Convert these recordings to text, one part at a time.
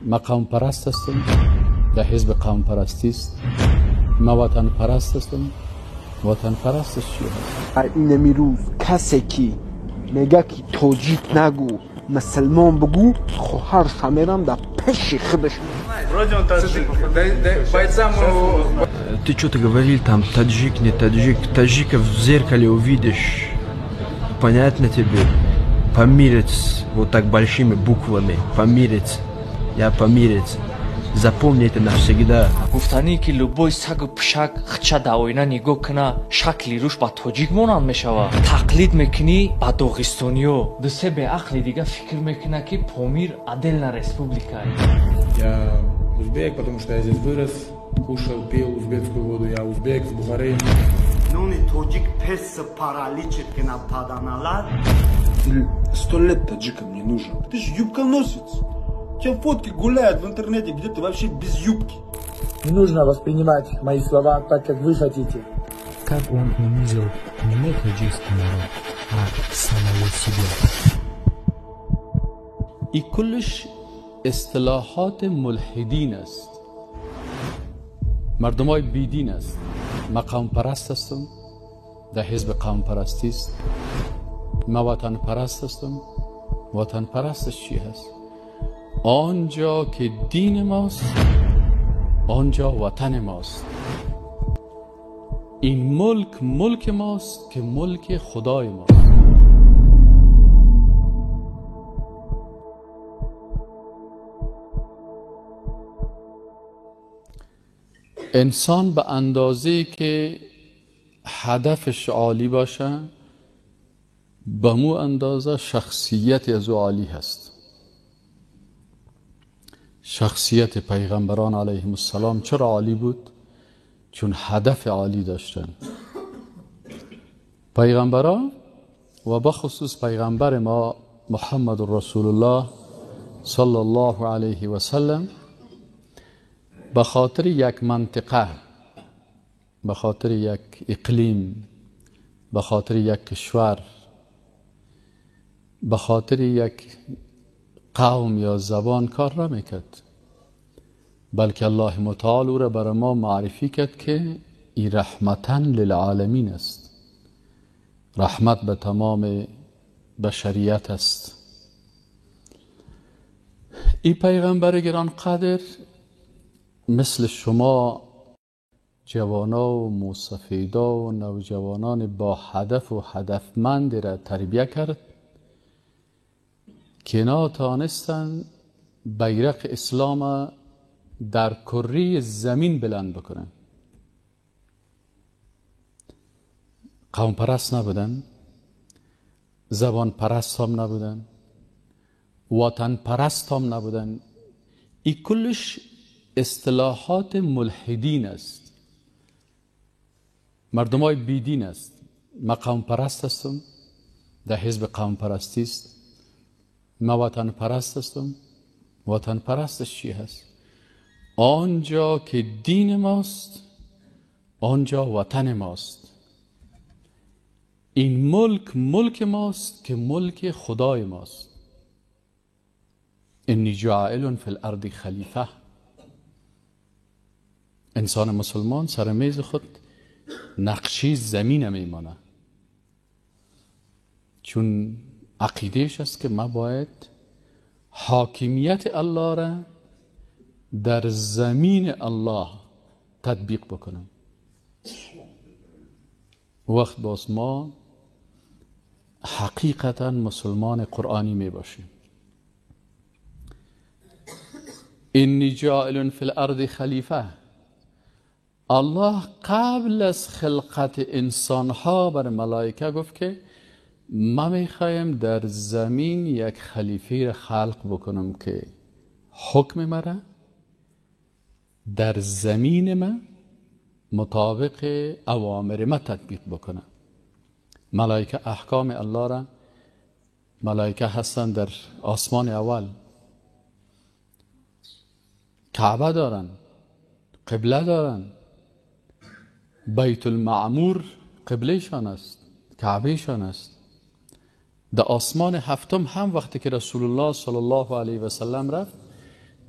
ما قوم پرست هستم، در حزب قوم پرستی است. ما وطن پرست هستم. وطن پرست چی هست؟ این روز کسی که میگه که تاجیک نگو مسلمان بگو، خواهرش میرم در پیش خودش. Ты что-то говорил там, таджик, не таджик. Таджика в зеркале увидишь. Понятно тебе? Памирец, вот так большими буквами. Памирец. Я памирец. Запомни это навсегда. گفتنی که любой سگ و پشک خچه در آینه نگاه کنه، شکلی روش با تاجیک مانند میشوه. تقلید میکنی با داغستانیو. دو سه به عقل دیگه فکر میکنه که پامیر отдельная республика. Я узбек, потому что я здесь вырос, кушал, пил узбекскую воду. Я узбек с Бухары. نون тоҷик пес параличит ки нападаналар. Ты 100 лет таджикам не нужен. Ты ж юбконосец. У тебя фотки гуляют в интернете, где ты вообще без юбки. Не нужно воспринимать мои слова так, как вы хотите. Как он унизил не таджикский народ, а самого себя. ای کلش اصطلاحات ملحدین است، مردم های بیدین است. ما قوم پرست هستم، در حزب قوم پرستی است. ما وطن پرست هستم. وطن پرست چی هست؟ آنجا که دین ماست، آنجا وطن ماست. این ملک ملک ماست که ملک خدای ماست. انسان به اندازه‌ای که هدفش عالی باشه، به مو اندازه شخصیت از او عالی هست. شخصیت پیغمبران علیهم السلام چرا عالی بود؟ چون هدف عالی داشتن. پیغمبران و بخصوص پیغمبر ما محمد رسول الله صلی الله علیه و سلم به خاطر یک منطقه، به خاطر یک اقلیم، به خاطر یک کشور، به خاطر یک قوم یا زبان کار نمیکرد، بلکه الله متعال او را برای ما معرفی کرد که ای رحمتا للعالمین است، رحمت به تمام بشریت است. ای پیغمبر گران قدر مثل شما جوانا و موسفیدا و نوجوانان با هدف و هدفمند را تربیه کرد که اینا تانستن بیرق اسلام در کره زمین بلند بکنن. قوم پرست نبودن، زبان پرست هم نبودن، وطن پرست هم نبودن. ای کلش اصطلاحات ملحدین است، مردم های بیدین است. ما قوم پرست هستم، در حزب قوم پرستی است. ما وطن پرست هستم. وطن پرست چی هست؟ آنجا که دین ماست، آنجا وطن ماست. این ملک ملک ماست که ملک خدای ماست. انی جاعل فی الارض خلیفه. انسان مسلمان سر میز خود نقشی زمین میمانه، چون عقیدهش است که ما باید حاکمیت الله را در زمین الله تطبیق بکنم. وقت باز ما حقیقتا مسلمان قرآنی می باشیم. انی جاعل فی الارض خلیفه. الله قبل از خلقت انسانها بر ملائکه گفت که ما میخوایم در زمین یک خلیفه را خلق بکنم که حکم مرا در زمین ما مطابق اوامر ما تطبیق بکنم. ملائکه احکام الله را، ملائکه هستند در آسمان اول، کعبه دارن، قبله دارن، بیت المعمور قبلهشان است، کعبهشان است. در آسمان هفتم هم وقتی که رسول الله صلی الله علیه و سلم رفت،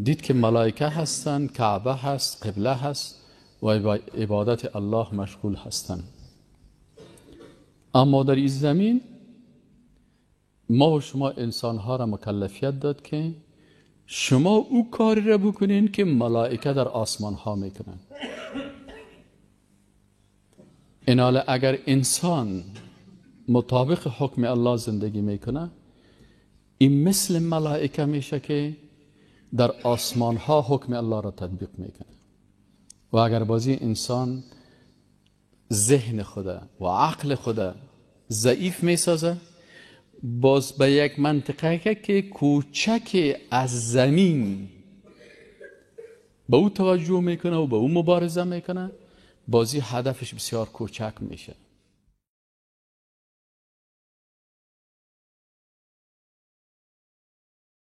دید که ملائکه هستند، کعبه هست، قبله هست و عبادت الله مشغول هستند. اما در این زمین ما و شما انسانها را مکلفیت داد که شما او کاری را بکنین که ملائکه در آسمان ها میکنن. ایناله اگر انسان مطابق حکم الله زندگی میکنه، این مثل ملائکه میشه که در آسمان ها حکم الله را تطبیق میکنه. و اگر بازی انسان ذهن خوده و عقل خوده ضعیف میسازه، باز به یک منطقه که کوچک از زمین به او توجه میکنه و به او مبارزه میکنه، بازی هدفش بسیار کوچک میشه.